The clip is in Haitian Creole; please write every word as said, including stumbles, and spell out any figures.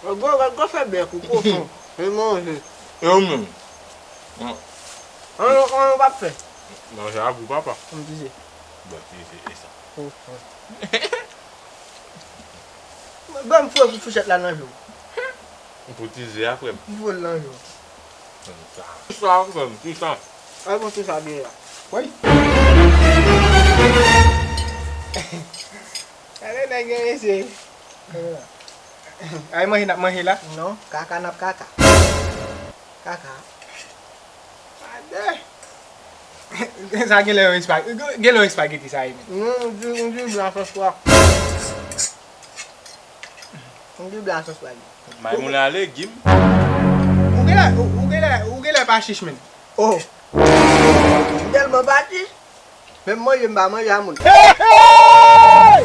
Gwo, gwo, gwo fè bèk ou, kochon. E manje. E ou menm? An nou, an nou p ap fè. Manje a gou, papa. Yon ti ze. Bon, ti ze, e sa. Kochon. Ban m foure fourchèt la nan je w. Ou pou ti ze a, frè m. M foure l nan je w. Sa, frè m, ti sa. Ay, bon, ti sa byen la. Wi. Gade nèg yo, mesye. Ay, manje n ap manje la? Non, kaka n ap kaka. Kaka. Gade. Sa gen lè yon espa-, gen lè yon espageti sa ye menm. Non, yon di, yon di blan sòs pwa. Yon di blan sòs pwa. May moulen a legim. Ou gen lè, ou, ou gen lè, ou gen lè pa chich menm. Oh. M tèlman pa chich. Menm manje m pa manje a moun. Hey! Hey!